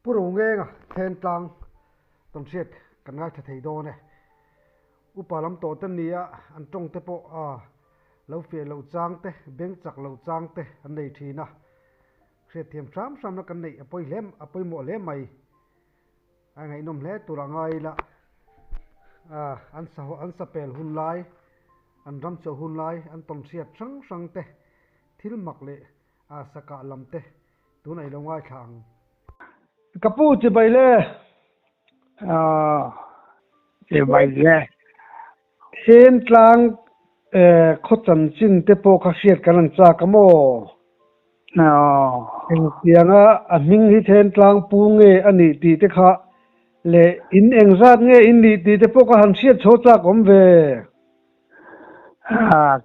Pu Rongenga Thentlang tawnhriat kan ngaithla thei dawn e. Upa lam tawh te nia an tawng te pawh a lo fiah loh chang te, beng chak loh chang te an nei thin a. Hriatthiam hram hramna kan neih a pawi hle a pawimawh hle mai. A ngaihnawm hle tur a ngai ila an sa an sapel hun lai, an ram chawh hun lai, an tawnhriat hrang hrang te thil mak leh a sakah lam te tunah i lo ngaithla ang. Ka pu chibai le. Aw, chibai le. Thentlang khaw chanchin te pawh kha hriat kan han chak a maw? Aw. Engtianga a hming hi Thentlang pu nge a nih tih te kha leh in engzat nge in nih tih te pawh kha han hriat chho chak awm ve.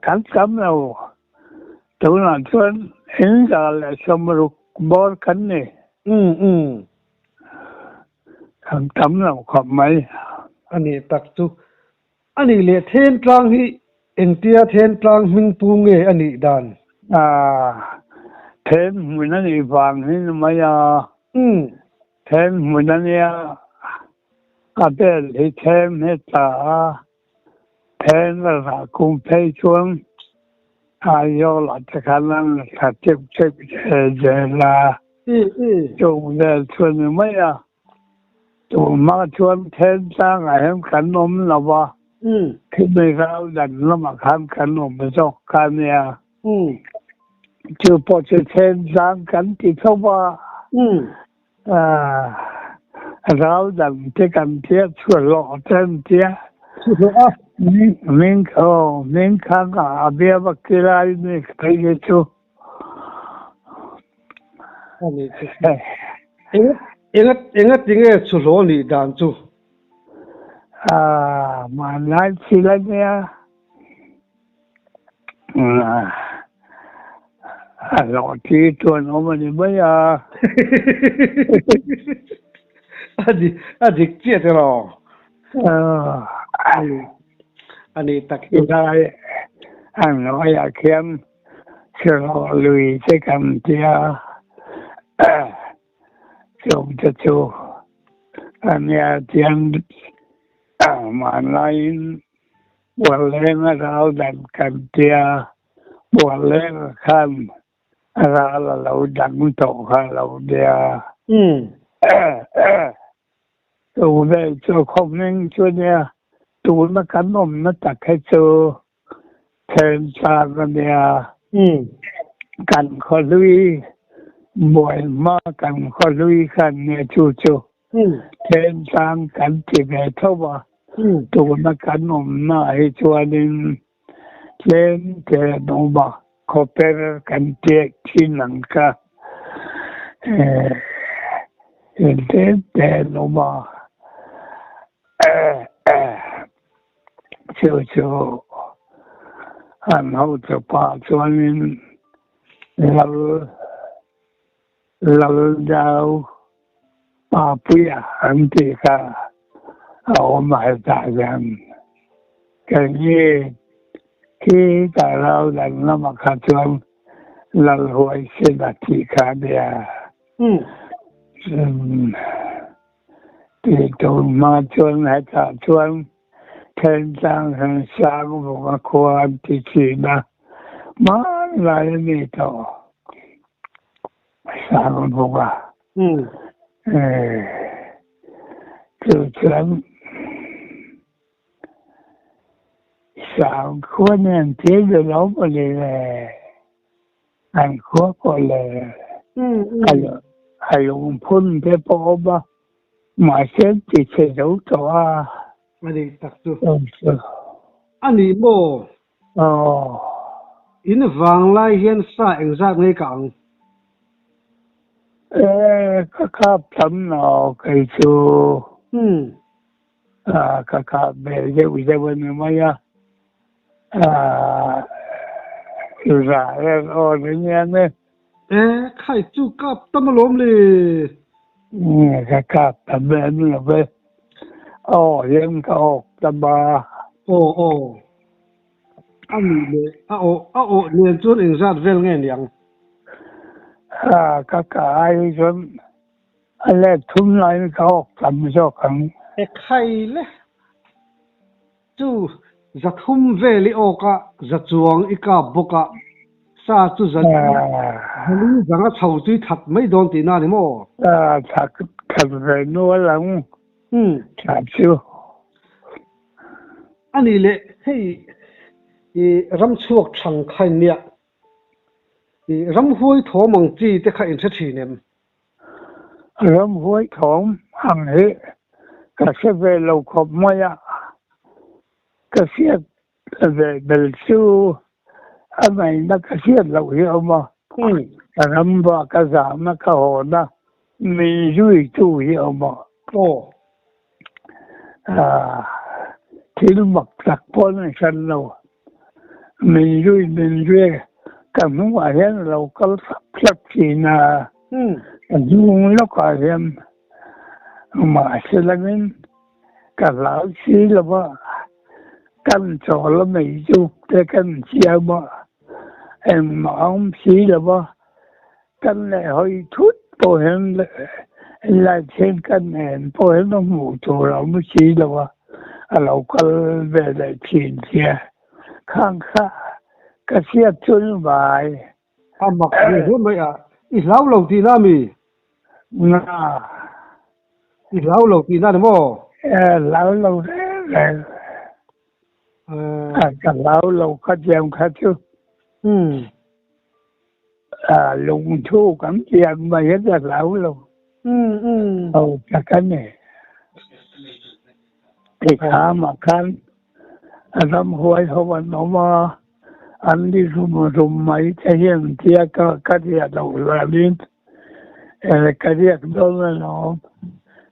Kan tam lo. Tunah chuan in 160 bawr kan ni. Kan tam lo khawp mai. A nih tak chu. A nih leh Thentlang hi engtia Thentlang hming pu nge a nih dan? Then hmun a nih vang hi ni mai a. Then hmun a nia, a bel hi them hi tla a. Then a rah kum phei chuan Aizawlah te khan an la thla teuh teuh zel zel a. Chung vel chu a ni mai a. Tunhma chuan then tlangah hian kan awm lo va, khimi ral dan lamah khan kan awm zawk kha a nia. Chu pawh chu then tlang kan ti tho va. Ral dang te kan tia chhuahlawh te an tia. Chhuahlawh a? Ming aw ming khang ah a bia bak ti lai mi phei hi chu. Ani chu. Eng eng enga tinge chhuahlawh nih dan chu? Ah hmanlai thil a nia. A hlawh tir chuan awm a ni mai a. A dik chiah te lo. A nih tak chu. Chulai an hnuaiah khian Sirhlawh lui te kan tia chung te chu a nia tiang hmanlaiin Buallenga ral dan kan tia, Buallenga khan ral a lo dang tawh kha a lo nia. Chu vel chu khawhming chu nia, tuna kan awmna tak hi chu Thentlang a nia. Kan khawhlui buai hma kan khawhlui khan nia chu chu. Thentlang kan ti ve tho a, tuna kan awmna hi chuanin tlem te an awm a, khawper kan tiak thin ang kha tlem te an awm a, chu chu an hotupa chuanin lal Laldau Papuia an tih kha a awm a hetah hian keini khi ka ral dang lamah kha chuan Lalhuaisen a tih kha a nia. Tih tur hma chuan hetah chuan Thentlang hian Sangvunga khua an ti thin a, hmanlai a ni tawh. Sangvunga. Chu chuan Sangkhua nen thil duh lo maw ni le, an khua pawh le a lungphun te pawh awm a. Mahse ti chhe zo tawh a. A nih tak chu. A nih maw? Aw. In vanglai hian sa engzat ngei ka ang? E, ka kap tam lo kei chu. Ka kap ve deuh deuh a ni mai a. Za er awn a nia ne. E, khai chu kap tam alawm le. Ka kap tam em lo ve. Aw hian ka awk tam a. Aw aw. A nih leh a aw a aw nen chuan engzat vel nge niang? Ka ka ai chuan. A let thum laiin ka awk tam zawk ang. E khai le. Chu 300 vel i awk a, za chuang i kap bawk a, sa chu 400 zanga chho chu i that mai dawn tihna a ni maw? That that ve nual ang that chu. A nih leh hei i ram chhuak thang kha in nia, i ramhuai thawm ang chi te kha in hre thin em? Ramhuai thawm ang hi ka hre ve lo khawp mai a, ka hriat ve bel chu a ngaihna ka hriat loh hi a awm a, ka ram va ka zahna ka hawna min zuitu hi a awm a. Thil mak tak pawh an hran lo. Min zui min zui ka hnungah hian a lo kal thlap thlap thin a, ka hnung lawkah hian mahse langin ka hlau si lo va, kan chawl a mei chu te kan siam a, engmah a awm si lo va. Kan leh hawi thut pawh hian light hian kan en pawh hian a hmuh tur a awm si lo a, a lo kal ve leh thin sia. Khang kha ka hriat chu ni mai. A mak ve hle mai a, i hlau lo tihna a mi? Na. I hlau lo tihna a ni maw? E, hlau lo reng reng. Ka hlau lo kha tiang kha chu. Lungthu kan tiang mai hi ka hlau lo. Ho tak a ni. Tikhamah khan ramhuai ho an awm a, an ni rum rum mai te hian tia ka ka riah loh hlanin ka riak dawn alawm.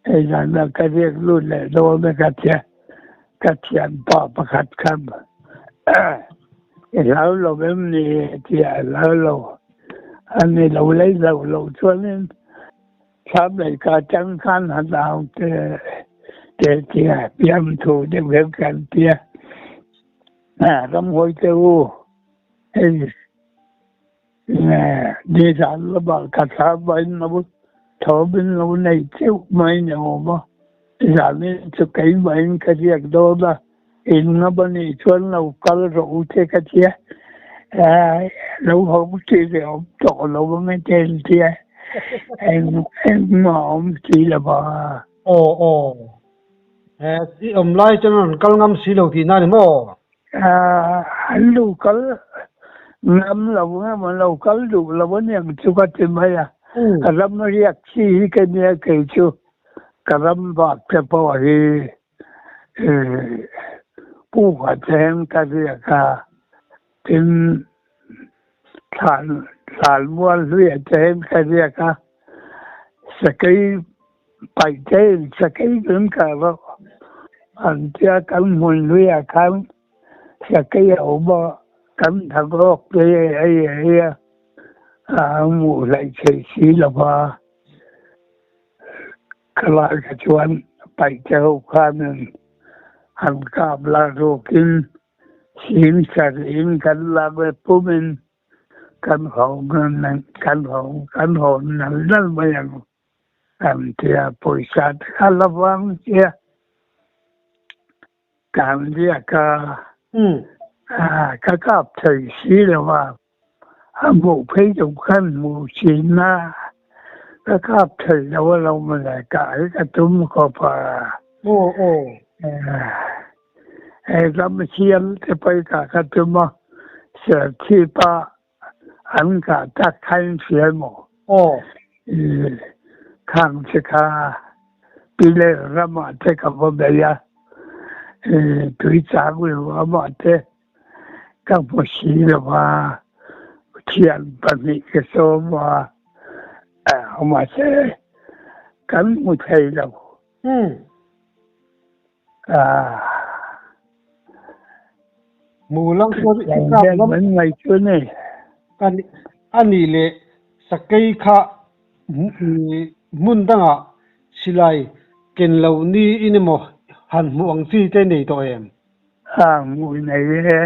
Hei zanah ka riak lut leh dawn a ka tia. Ka thianpa pakhat khan i hlau lo em ni tia a hlau lo. A ni lo lei lo lo chuanin thlam lei ka atang khan han au te te tia piamthu deuh hian kan tia. Ramhuai te u hei nizan lamah ka thlam a in lo thawm in lo nei teuh mai ni awm a, zanin chu keimahin ka riak dawn a, in ngam a nih chuan lo kal rawh u che ka tia, lo hawng chi ve awm tawh lo ang e te an tia, engmah awm si lo va. Aw aw, i awm lai chuan an rawn kal ngam si lo tihna a ni maw? An lo kal ngam lo emaw lo kal duh lo aniang chu ka ti mai a, ram riak chi hi ka nia kei chu ka ram vak te pawh hi puk ah te hian ka riak a, tin thlan thlan mual hluiah te hian ka riak a, sakei Paih te sakei kan kah loh an tia kan hmun hluiah khan sakei a awm a, kan thak rawk te ei ei a, a hmuh hleih theih si lo va. Khalai kha chuan paih te ho khanin han kap la rukin sing sarih kan lak ve pumin kan haw kan haw kan haw nal nal mai ang. An tia pawisa te kha la vang sia kan riak a, ka kap thei si lo a, a hmuh phei chu khan hmuh thin a, ka kap thei lo a lo mawle kah hi ka tum khawp a. He ram sial te pawh hi kah ka tum a, Serchhip a An kah tak kha in hria maw? Aw. Khang che kha Piler ramah te ka va bei a, Tuichang ramah te ka hmu si lo va, thian pahnih ka sawm a, mahse kan hmu thei lo. Hmu lang chuan i kap lam a nih leh sakei kha hmun dangah silai ken lo niin emaw han hmuh ang chi te nei tawh em? A hmuh nei e,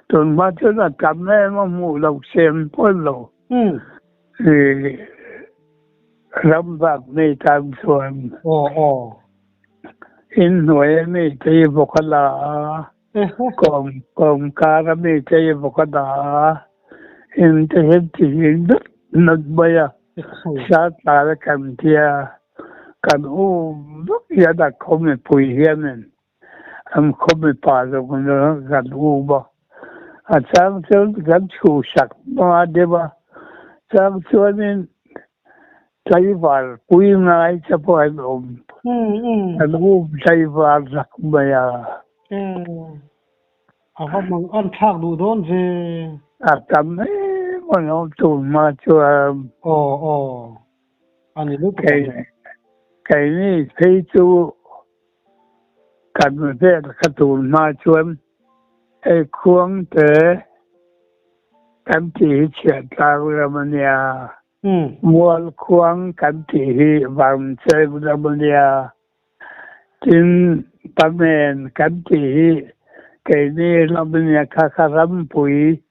tunhma chuan a tam em a hmuh lo sem pawn lo. Ram vak mi tan chuan. Aw aw. In hnuai a mi te hi bawk a la a, kawm kawm kar a mi te hi bawk a dah a, in te hian ti hing vek nawt mai a, sa tlar a kan tia, kan um vek hian a khaw mipui hianin an khaw mipa zawng zawng kan um a, a chang chuan kan chhuhsak hma deuh a, chang chuanin Tlaivar pui ngai che pawh an awm. An um tlaivar zak mai a. A va mang an thlak duh dawn ve. A tam em an awm tun hma chuan. Aw aw. A ni lutuk ang. Keini phei chu kan vel kha tun hma chuan hei khuang te kan tih hi chhiahtlang ram a nia. Mual khuang kan tih hi Vangcheng ram a nia. Tin, Pamen kan tih hi keini ram a nia, kha kha rampui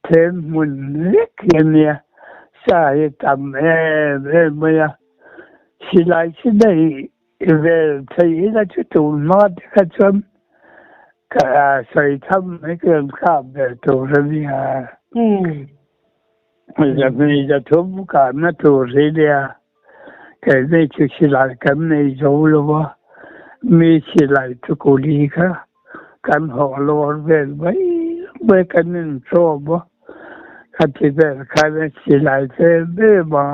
then hmun vek hi a nia. Sa hi tam em em mai a. Silai chi nei vel thei ila chu tun hma te kha chuan ka sawi tham mai ka rawn kap ber tur a nia. Zahmei zathum kahna tur hi nia, keini chu silai kan nei zo lo va, mi silai chu kuli kha kan hawh lawr vel mai mai kan inchawm a, khati vel khan silai tlem em a,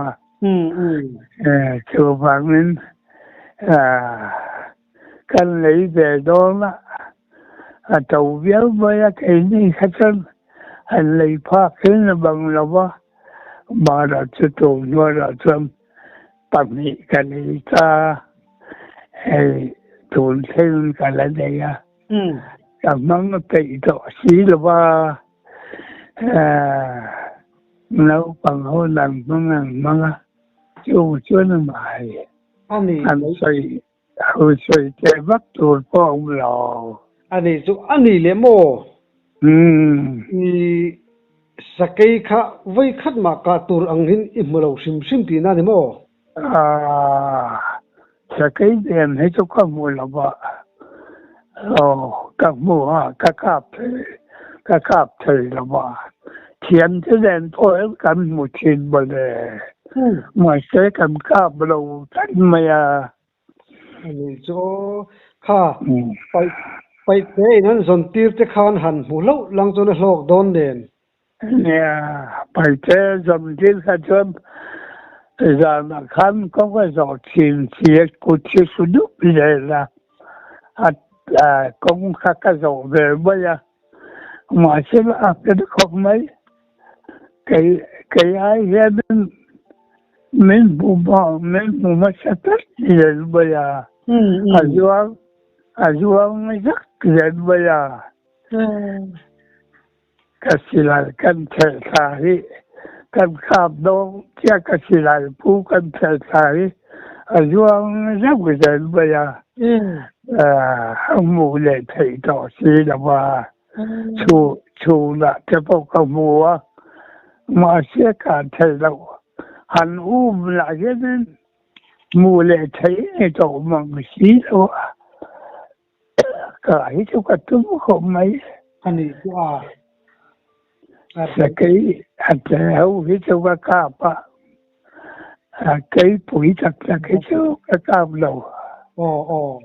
chuvangin kan lei ve dawn a, a to viau mai a, keini kha chuan han lei phak in a bang lo va, Mara chu tun hnuaiah chuan pahnih ka lei ta, hei tun thleng ka la nei a, ka hmang a peih tawh si lo va, naupang ho an hmang an hmang a, chung chuan a mai an sawi An sawi teh vak tur pawh a awm lo. A ni chu a ni leh maw? I sakei kha vawi khat mah kah tur ang hin i hmu lo hrim hrim tihna a ni maw? Sakei nen hi chu ka hmu lo va, aw ka hmu a, ka kap thei, ka kap thei lo va. Thiante nen pawh hian kan hmu thin mawle. Mahse kan kap lo tlat mai a. A nih chu aw. Kha paih paih te in an zawn tir te khan han hmu hlauh lang chuan a hlawk dawn nen. Nia, paih te zawn tir kha chuan zanah khan kawng a zawh thin si a, kut hi su dup zel a, a kawng kha ka zawh ve mai a, mahse a fel khawp mai. Kei kei ai hianin min hmu min hmu hmasa tlat zel mai a, a zuang a zuang zak zel mai a. Ka silai kan thelh thla hi kan khap dawng chiah ka silai pu kan thelh thla hi a zuang zak zel mai a, a hmuh leh theih tawh si lo va. Chhu chhunah te pawh ka hmu a, mahse ka thei lo. Han um lah hianin hmuh leh theih ni tawh mang si lo a, ka hi chu ka tum khawp mai. A nih chu a. Sakei a tle ho hi chu ka kap a, keipui tak tak hi chu ka kap lo. Aw aw.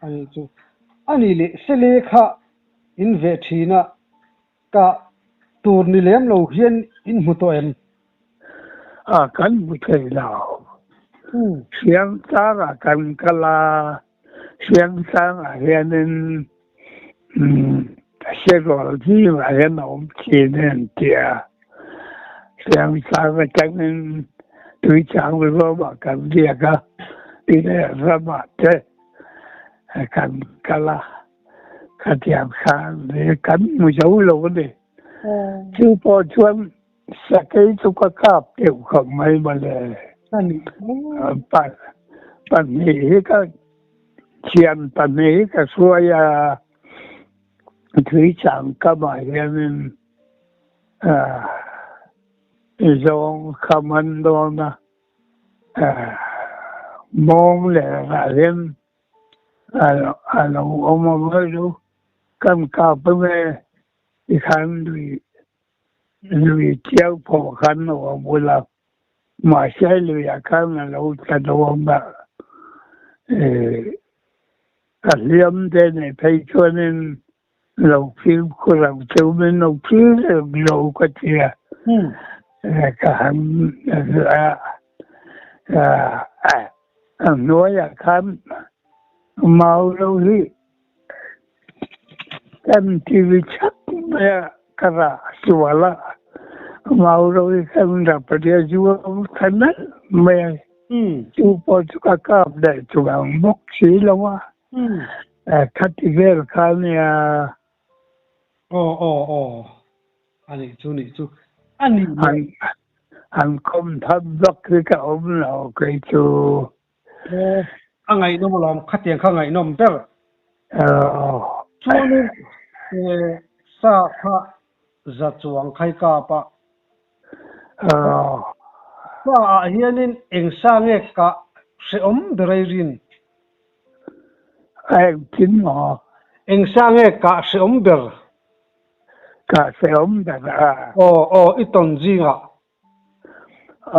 A nih chu. A nih leh sele kha in veh thin a, ka tur ni lem lo hian in hmu tawh em? A, kan hmu thei lo. Siangtlangah kan kal a, Siangtlangah hianin Serual zingah hian a awm thin a an ti a. Siangtlang atangin Tuichang Rawmah kan riak a, Ine ramah te kan kal a, khatiang khan kan hmu zo lo a ni. Chu pawh chuan sakei chu ka kap deuh khawp mai mawle. Pahnih hi ka thian pahnih hi ka hruai a, Tuichang kamah hianin zawng kha man dawn a. Mawng leh rah hian a lo awm a mai chu kan kap ange tikhan lui lui chiang pawh khan a awm ula mahse luiah khan a lo tla dawn a a hliam te nih phei chuanin lo fimkhur ang chu min lo phil reng lo ka ti a ka han a hnuaiah khan mau lo hi kan ti vi chak mai a ka rah sual a mau lo hi kan rap a nia zuam ta nalh mai a chu pawh chu ka kap daih chuang bawk si lo a. Khati vel kha a nia. Aw aw aw a nih chu nih chu a nih leh. An kawm that vak hi ka awm lo kei chu. Aw a ngaihnawm alawm khatiang kha ngaihnawm ber. Aw. Chuanin sa kha za chuang khai kap a. Aw. Sa ah hianin eng sa nge kah hrehawm ber ei rin? A engtin maw? Eng sa nge kah hrehawm ber? Kah hrehawm ber a. Aw aw i tawn zingah.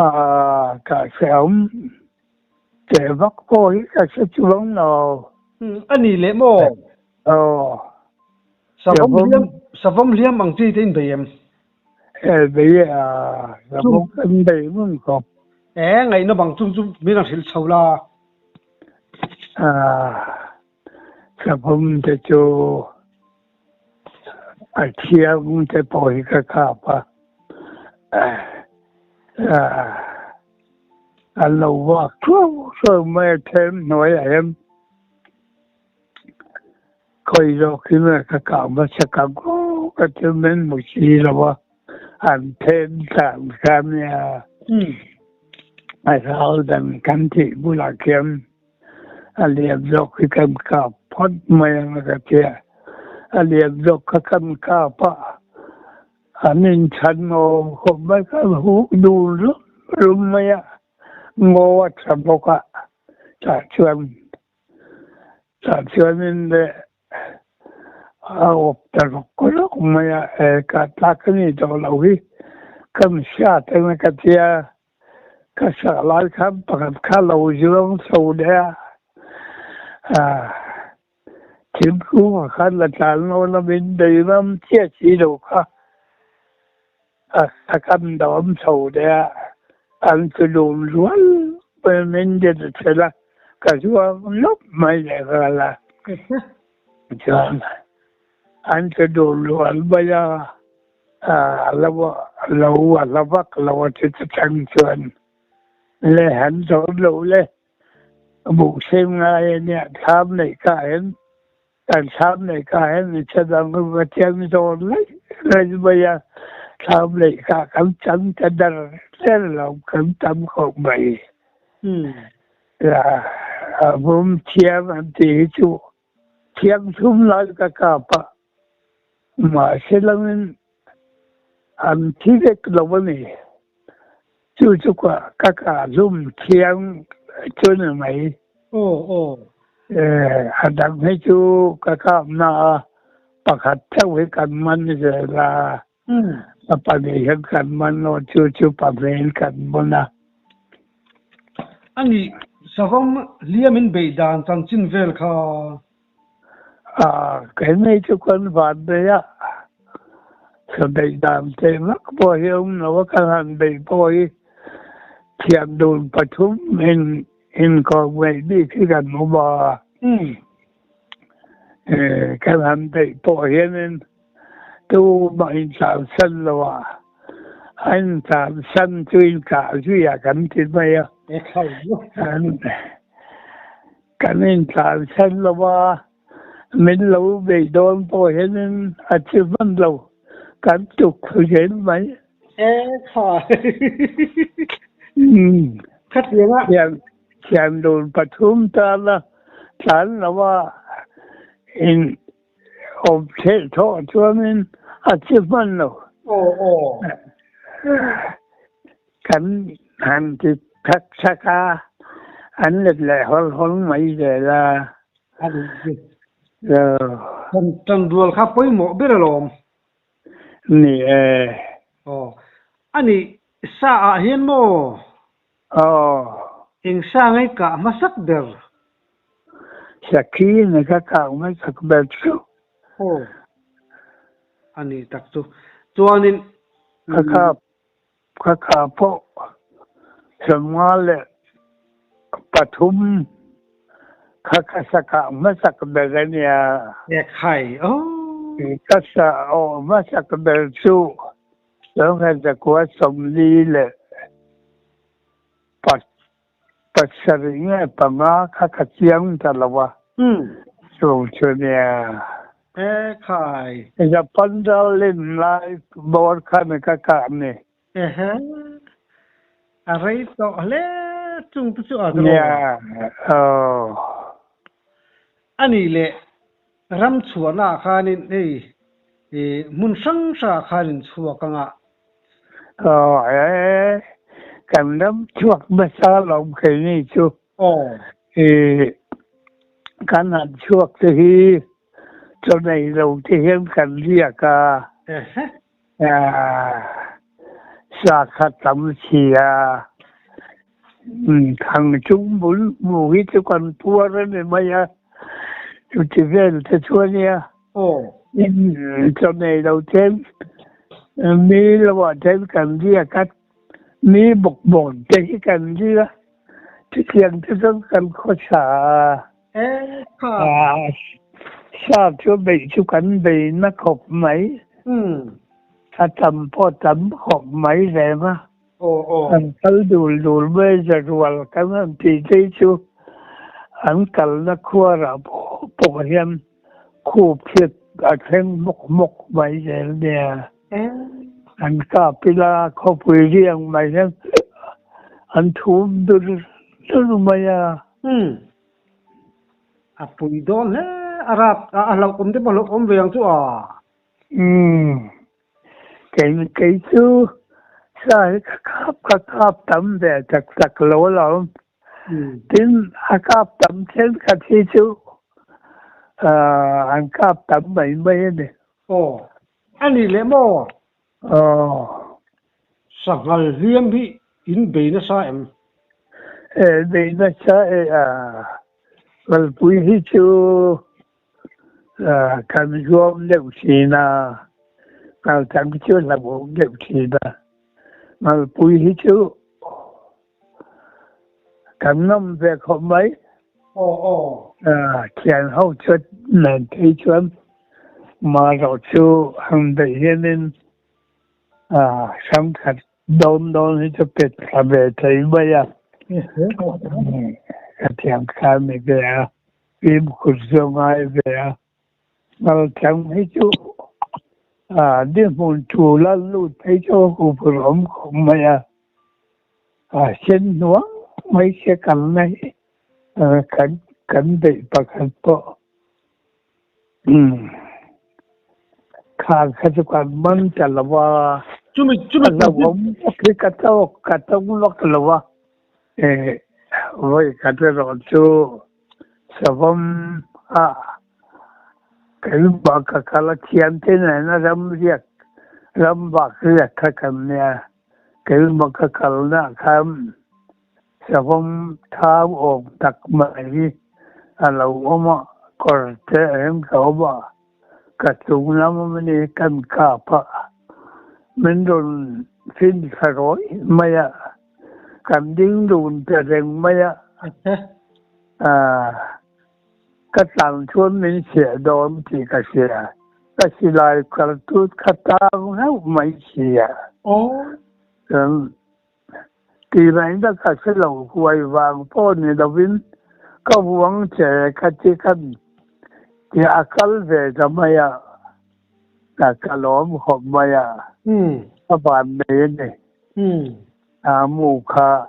Aa kah hrehawm teh vak pawh hi ka hre chuang lo. A ni leh maw? Aw. Savawm hliam savawm hliam ang chi te in bei em? E bei a savawm kan bei ngun khawp. E ngaihna bang chung chu min rawn hrilh chho la. Savawm te chu a thiang te pawh hi ka kap a, an lo vak thuau thuau mai a them hnuaiah hian khawi zawk hi nge ka kah hmasa ka ngawk a chu min hmu si lo a, an them tlang kha nia. A ral dan kan tih bulah khian a lian zawk hi kan kap phawt mai ang a ka ti a, a lian zawk kha kan kap a, an inchhan awm khawp mai kha an huk dun rum rum mai a, ngaw a tha bawk a, tah chuan tah chuanin le a awp ta rawk rawk mai a, e kah tlak a ni tawh loh hi kan hriat ang a ka ti a. Ka sak lai khan pakhat kha lo zuang chho leh a, thingkung ah khan la tlan nawn a min bei ngam chiah si lo kha a kan dawm chho leh a, an chu lum rual mai min din chhel a, ka zuang lawp mai lehnghal a. Chuan an chu lum rual mai a. A lo lo a hla vak lo a ti ta chang chuan le han zawt lo le buh sem ngai a nia thlam neih ka hian kan thlam neih ka hian mi che dang ka chiang zawn laih laih mai a thlam neih ka kan chang ta dar der lo kan tam khawp mai a vum thiam an ti hi chu thiam thum lai ka kap a Mahse langin an thi vek lo a ni. Chu chu ka ka kah hlum thiang chu ni mai. Aw aw. A dang hi chu ka kapna a pakhat chauh hi kan man zel a. A pahnih hian kan man lo, chu chu pahnihin kan man a. A nih, savawm hliamin beih dan chanchin vel kha. A, keimei chu kan van bei a, sa beih dan teh vak pawh hi a awm lo a, kan han beih pawh hi thiam dun pathum in inkawm ngaih bik hi kan awm a. Kan han beih pawh hianin tumah intlansan lo a, a intlansan chu inkah zui ah kan ti mai a. Kan intlansan lo a, min lo beih dawn pawh hianin a chi hman lo, kan tuk thlu zel mai. Thian dun pathum tana tlan lo a in awm theih thawh chuanin a chi hman lo. Kan han ti. thak thak a, an let leh hawl hawl mai zel a. A nih chu. Kan tanrual kha pawimawh ber alawm. Ni e. Aw. A nih sa ah hian maw? Aw. Eng sa ngei kah hmasak ber? Sakhi ni ka kah hmasak ber chu. Aw. A nih tak chu. Chuanin. Ka kap ka kah pawh 53 kha ka sa kah hmasak ber a nia. Ekhai aw. Ka sa awh hmasak ber chu 1940 leh pasarih nge panga kha ka chiang ta lo a. Chu chu nia. Ekhai. Japan ral len lai bawr khan ka kah ni. Ehe. A rei tawh hle chung te chu a tawh. Nia. Aw. A nih leh ram chhuahna ah khanin hei hmun hrang hrang ah khan in chhuak anga. Aw e, kan ram chhuak hmasa lawm keini chu. Aw. I kan han chhuak te hi chaw nei lo te hian kan riak a. Ehe. Sa kha tam si a, thang chung bul hmu hi chu kan puar a ni mai a, chuti vel te chu a nia. Chaw nei lo ten mi lovah ten kan riak a, mi bawk bawk te hi kan ri a, chutiang te chuan kan khawsa a. Sa chu beih chu kan bei na khawp mai. A tam pawh tam khawp mai reng a. An kal dul dul mai zarual kan han tih te chu an kalna khuarah pawh hian khup hriat a thleng hmawk hmawk mai zel nia. An kap ila khawpui riang mai hian an thum dur dur mai a. A pui dawn hle a rap a hlauhawm te pawh hlauhawm ve ang chu a. Umm kei kei chu sa hi ka kap ka kap tam ve tak tak lo alawm. Tin a kap tam thenkhat hi chu an kap tam mai mai a ni. Aw a nih leh maw? Aw. Sanghal hliam hi in bei nasa em? E bei nasa e a kalpui hi chu Kan zuam deuh thin a, kaltlang chu hlauhawm deuh thin a. Ngalpui hi chu kan ngam ve khawp mai. Thian ho chu nen phei chuan marawh chu han beih hianin hrangkhat dawn dawn hi chu pet thla ve thei mai a. Ka thiam kha ni ve a. Fimkhur chu ngai ve a, ngalchang hi chu dinhmun thu lal lut phei chu a huphurh awm khawp mai a, a sen hnuang mai se kalna hi kan kan beih pakhat pawh khang kha chu kan man ta lo a, a hlauhawm bawk hi ka tawk ka tawng vak lo a. Vawi khat erawh chu savawm ah keimah ka kal a thiam te nena ram riak ram bak riak kha kan nia. Keimah ka kalna ah khan savawm thau awm tak mai hi a lo awm a, kawr te eng ka awm a, ka chung lam a ni kan kap a, min rawn fin thla rawih mai a. Kan ding dun ta reng mai a, ka tlang chuan min chhiah dawn tih ka hria. Ka silai kal tut kha tang hlauh mai si a. Tih ngaihna ka hre lo, huai vang pawh ni lovin ka vuang che ka ti khan tih a kal ve ta mai a, ka lawm khawp mai a, ka vannei a ni. A mu kha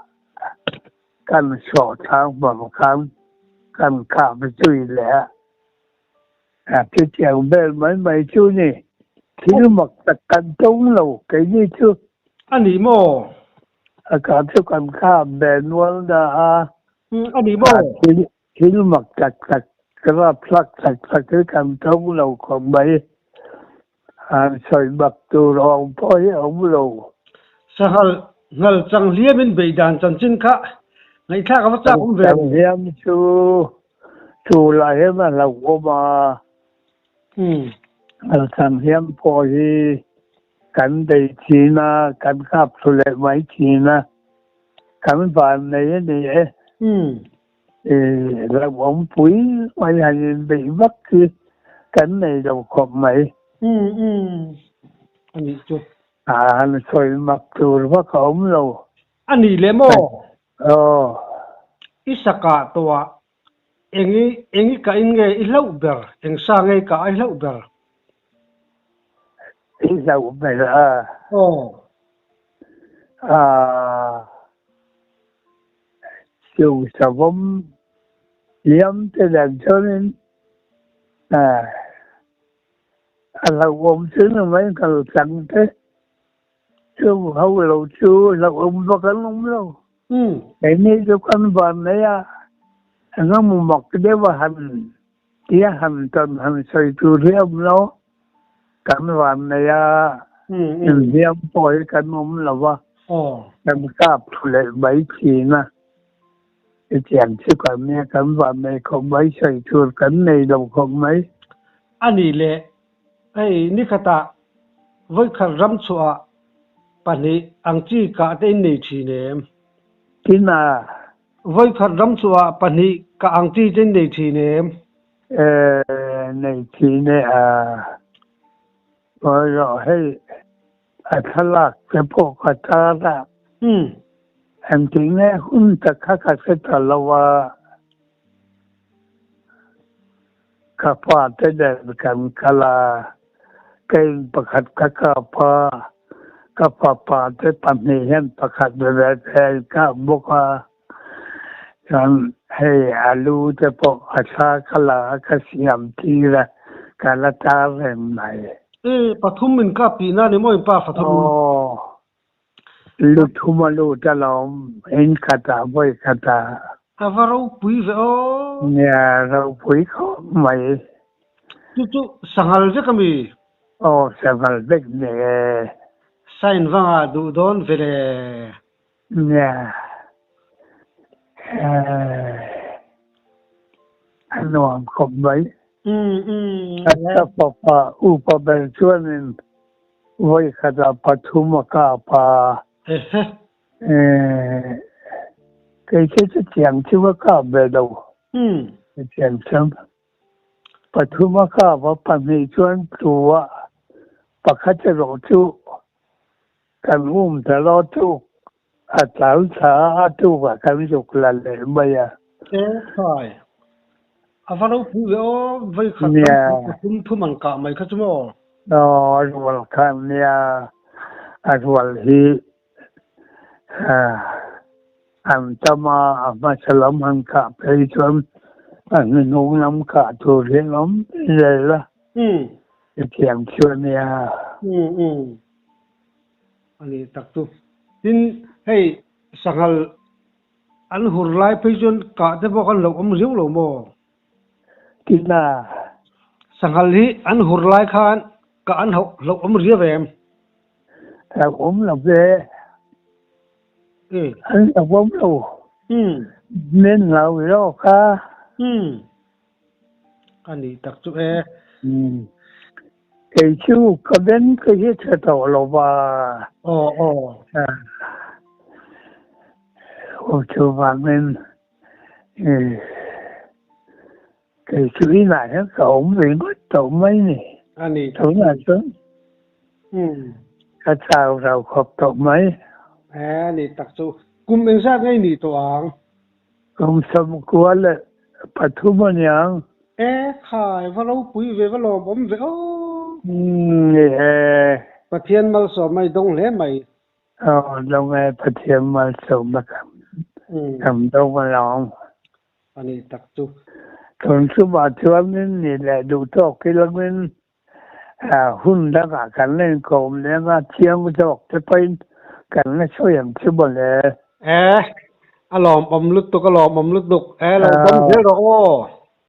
kan sawh thlang hmang khan kan kap zui leh a. A chutiang vel mai mai chu ni. Thil mak tak kan tawng lo keini chu. A ni maw? A kah chu kan kap ve nual na a. A ni maw? Thil mak tak tak, rapthlak tak tak hi kan tawng lo khawp mai. Han sawi mak tur awm pawh hi a awm lo. Sanghal ngal chang hliamin bei dan chanchin kha ngaihthlak a va chak awm ve. Chang hliam chu chul ah hian a hlauhawm a. Ngal chang hliam pawh hi kan bei thin a, kan kap thlu leh mai thin a. Kan van nei a ni e. Hlauhawm pui mai han inbeih vak hi kan nei lo khawp mai. A nih chu. A han sawi mak tur vak a awm lo. A nih leh maw? Aw. I sakah tawhah eng i eng i kah in nge i hlauh ber? Eng sa nge i kah a i hlauh ber? I hlauh ber a. Aw. Aa. Chung savawm liam te dan chuanin a hlauhawm chu ni mai nghal chang te chung ho lo chu hlauhawm vak an awm lo. Keini chu kan van mai a, engemaw mak deuh a han tia han tawn han sawi tur hi a awm lo. Kan van nei a, inhliam pawh hi kan awm lo va, kan kap thu leh mai thin a. Hetiang chu kan nia, kan van nei khawp mai, sawi tur kan nei lo khawp mai. A nih leh, hei nikhatah vawikhat ram chhuah pahnih ang chi kah te in nei thin em? Tin a. Vawikhat ram chhuah pahnih kah ang chi te in nei thin em? Nei thin e a, ngawi rawh hei a thlalak te pawh ka tar a, engtik nge hun tak kha ka hre ta lo a, ka pa te nen kan kal a, ka in pakhat ka kap a, ka fapa te pahnih hian pakhat ve ve an kap bawk a. Chuan hei alu te pawh a thla ka la a ka siam tir a, ka la tar reng mai. E, pathum in kap tihna ni maw in pa fathum in? Aw, lu thum a lut alawm, in khatah vawi khatah. Ka va ropui ve aw. Nia, ropui khawp mai. Chu chu sanghal vek a mi? Aw, sanghal vek ni e. Sign vangah duh dawn ve le. Nia, a nuam khawp mai. Ka fapa upa ber chuanin vawi khatah pathum a kap a. Kei chu chutiang chu ka kap ve lo. Chutiang chuan pathum a kap a, pahnih chuan tlu a, pakhat erawh chu Kan um ta lo tuk, a tlau thla a tuk ah kan zuk la leh mai a. E khai, a va ropui ve aw, vei khat ram pui pathum thum an kah mai kha chu maw? Aw, a rual kha nia, a rual hi an tam a, a hmasa lam han kah phei chuan a hnuhnung lam kah tur hi an awm zel a, hetiang chu a nia. A ni tak chu. Tin, hei sanghal an hur lai phei chuan kah te pawh khan lo awm riau lo maw? Tin a. Sanghal hi an hur lai khan kah an hlauh awm riau em? Hlauh awm lo ve. An hlauh awm lo. Min hlau zawk a. A ni tak chu e. Kei chu ka beng ka hi tha tawh lo va. Aw aw. Aw chuvangin kei chu inah hian ka awm ve ngawt tawh mai ni. A ni. Tunah chuan ka chau rau khawp tawh mai. A ni tak chu. Kum engzat ngei ni tawh ang? Kum 93 a niang. E khai, va ropui ve, va lawmawm ve aw. Umm ni e. Pathian malsawm mai dawng hle mai. Aw dawng e, Pathian malsawm a kam kam dawng alawm. A ni tak chu. Tun chumah chuanin ni leh duh tawk ilangin hun dangah kan la inkawm leng a, chiang zawk te pawhin. Kan la sawi ang chu mawle. E, a lawmawm lutuk, a lawmawm lutuk. E, lo dam zel rawh aw.